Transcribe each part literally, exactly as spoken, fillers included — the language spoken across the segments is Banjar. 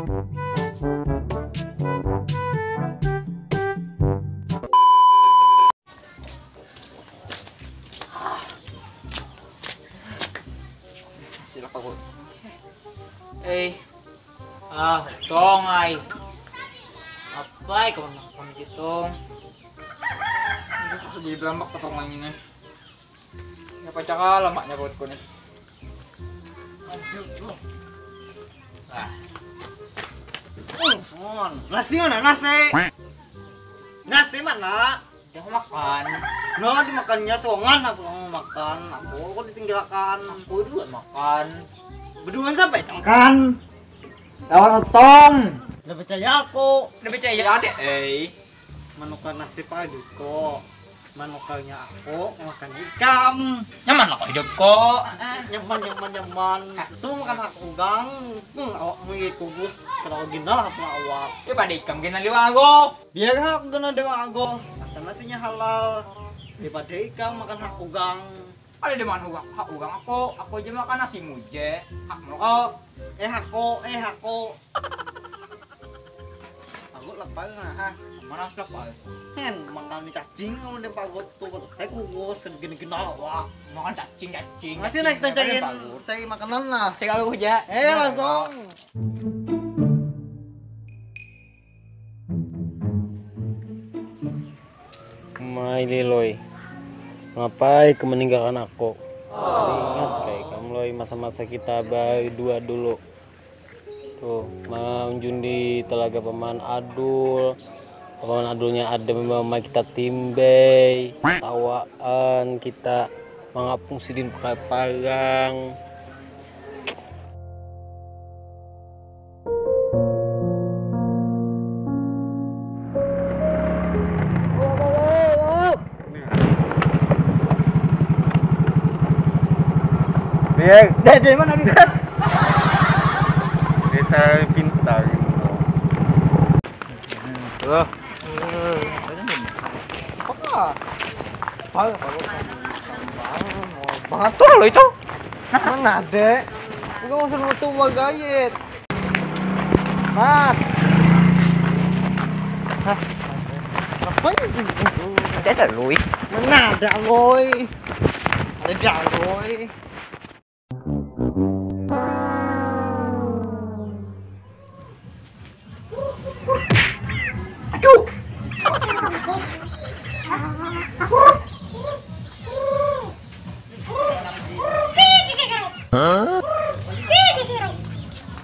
Silap aku. Eh, ah, tong ai. Apa ai kawan makan gitu? Aduh, jadi berambak potong lagi nih. Ya pacakal lemaknya perutku nih. Aduh. Ah. Nasi mana nasi? Nasi mana? Udah makan. Nah, dimakannya songan apa mau makan? Aku kok ditinggalkan. Aku dua makan. Berduaan sampai Makan. Lawan otong. Udah percaya aku. Udah percaya ada, eh. Menukar nasib aduh kok. Menukarnya aku makan ikam. Nyaman lah kok hidup kok. Nyaman nyaman nyaman. Tuh makan hak ugang. Hmm, awak mau kugus. Kalau gina lah apa awak. Ya pada ikam kena liwat aku. Biar aku kena dewa aku. Asal nasinya halal. Daripada ikam makan hak ugang. Ada di mana ugang? Hak ugang aku. Aku aja makan nasi muje. Hak mau kau. Eh aku, eh aku. Aku lapar nah. Ah. Mana harus lapar? Hen, makan cacing kamu di pagut tuh. Saya kugus gini-gini awak. Makan cacing cacing. Masih naik cari cari makanan lah. Cek aku aja. Eh langsung. Mai Liloi, ngapai kau meninggalkan aku? Ingat kai kam Loi masa-masa kita berdua dulu. Tuh, maunjun di telaga Paman Adul. Paman Adulnya ada membawa kita timbei, tawaan kita mangapung sidin pakai pagang. Biar Dede mana dia? Desa pintar gitu. Loh, Apa? Batur loh itu. Mana dek? Enggak usah nutup wagayet. Mat. Hah? Apa ini? Ada lui. Mana ada loi? Ada dia loi. Aduh.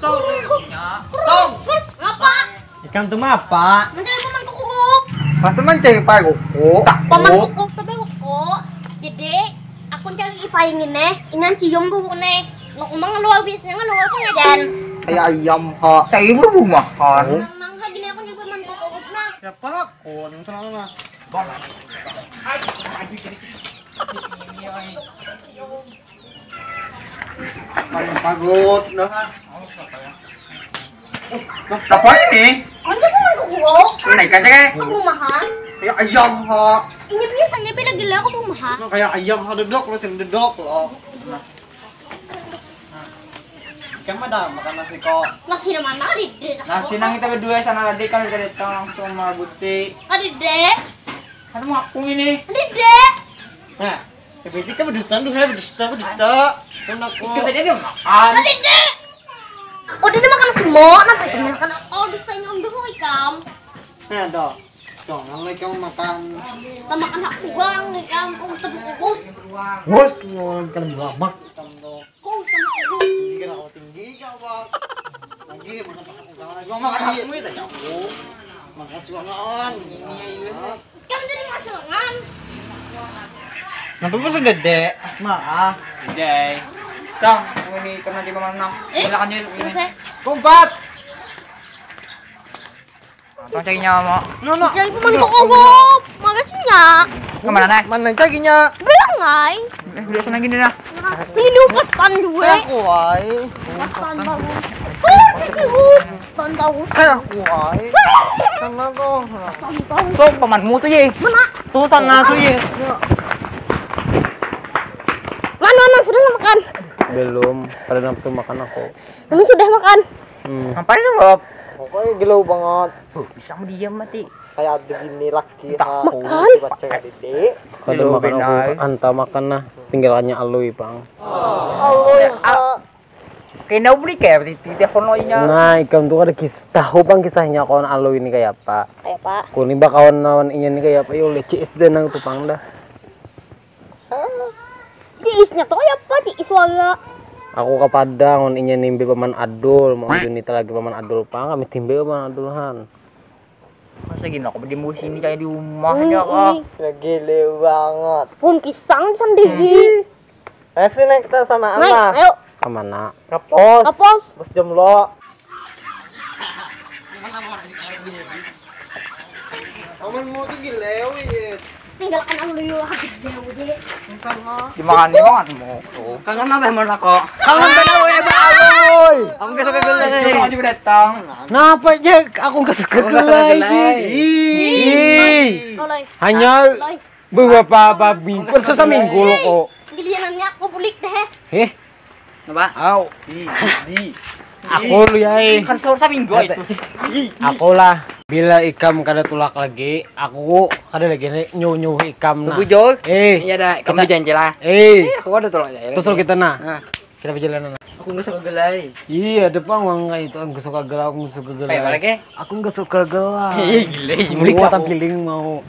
Tong. Ngapa? Ikan tuh apa? Mencari paman kukuhuk. Pas mencari paguku. Paman kukuhuk tapi kuku. Jadi aku cari ipai ini nih. Inyan cium buku nih. Lo umang luar biasanya ngeluar pengajian. Kayak ayam ha. Cai bubumahan. Nang ha gini aku nyebut paman kukuhuk nah. Siapa? Kon salah. Paling pagut nah. Apa ini? Anjir paman kukuhuk. Naik aja kayak. Aku mahan. Kayak ayam ha. Ini biasanya beda gila aku tuh mahan. Nah, kayak ayam ha dedok lo sing dedok lo. Ikan mana makan nasi kok? Nasi mana di dek? Nasi nang kita berdua sana tadi kan kita datang langsung sama Guti. Ada dek. Aduh aku ini. Ada dek. Nah, tapi kita berdusta tuh ya, berdusta, berdusta. Kan aku. Kita tadi udah makan. Ada dek. Udah dimakan semua, kenapa itu makan? Oh, dustanya om dulu ikam. Nah, dok. Soalnya kamu makan. Kita makan hak uang ikam, kau mesti bungkus. Bos, mau ikan belamak. Kau mesti bungkus. Tinggi kan aku tinggi gak bang? Lagi makan pakai udang lagi. Makan aku itu ya. Makan suangan. Kan jadi masangan. Kenapa pas udah dek? Asma ah. Jai. Kang, ini kena di mana? Eh, Silakan jadi ini. Selesai. Kumpat. Tong cainya mau. No no. Jadi paman kukuhuk. Makasihnya. Kemana nih? Mana caginya? Bilang ngai. Eh, biasa lagi nih nah. Ini upat pan dua. Kuai. Upat pan bagus. Upat pan bagus. Kayak kuai. Sana kok. Tuh pamanmu tuh ye. Mana? Tuh sana tuh ye. Mana mana sudah makan? Belum, pada nafsu makan aku. Ini sudah makan. Ngapain tuh, Bob? Pokoknya gelo banget. Huh, bisa mau diam mati. Kayak ada gini laki Entah. Ha, Makan. Aku baca di dek. Kada Lo makan aku, benar. Anta makan nah. Tinggalnya Alui pang. Alui Ha. Kena beli kayak di di telepon lo inya. Nah, ikam tuh kada kis tahu pang kisahnya kawan Alui ini kayak apa. Kayak apa? Kuni bakawan lawan inya nih kayak apa? Yo leceh benang tuh pang dah. Ciisnya tuh kayak apa? Ciis wala. Aku ke Padang, on inya nimbe paman Adul, mau Junita lagi paman Adul pang, kami timbe paman Adul han. Masa gini aku di musim ini kayak di rumah aja kah? Gile banget. Pun pisang sendiri. Ayo sini kita sana Naik, lah. Ayo. Kemana? Kapos. Kapos. Bos Jomlo. Kamu mau tuh gile wih. Tinggalkan aku dulu habis jauh deh. Sama. Dimakan dimakan mau tuh. Kangen apa mau kok? Kangen pada weh Alui. Aku besok ke gulai. Cuma juga datang. Kenapa Jack? Aku nggak suka Aku nggak suka gulai. gulai. Ih. Kalau Hanya beberapa minggu, kan seminggu lo kok. Gilirannya aku bulik deh. Eh, Apa? au. Ji, ji. Aku lu ya. Eh. Kan sore seminggu itu. Aku lah. Bila ikam kada tulak lagi, aku kada lagi nyuh nyuh ikam nah. Bujur. Eh. Iya dah, kamu Kita- janji lah. Eh. Eh, aku ada tolak aja. Terus lo kita nah. Nah. Kita perjalanan. Aku nggak suka gulai. Iya, ada pang uang kayak itu. Aku suka gelap, aku suka gelap. Kayak mana ke? Aku nggak suka gelap. Ih, gila, Beli tampiling mau.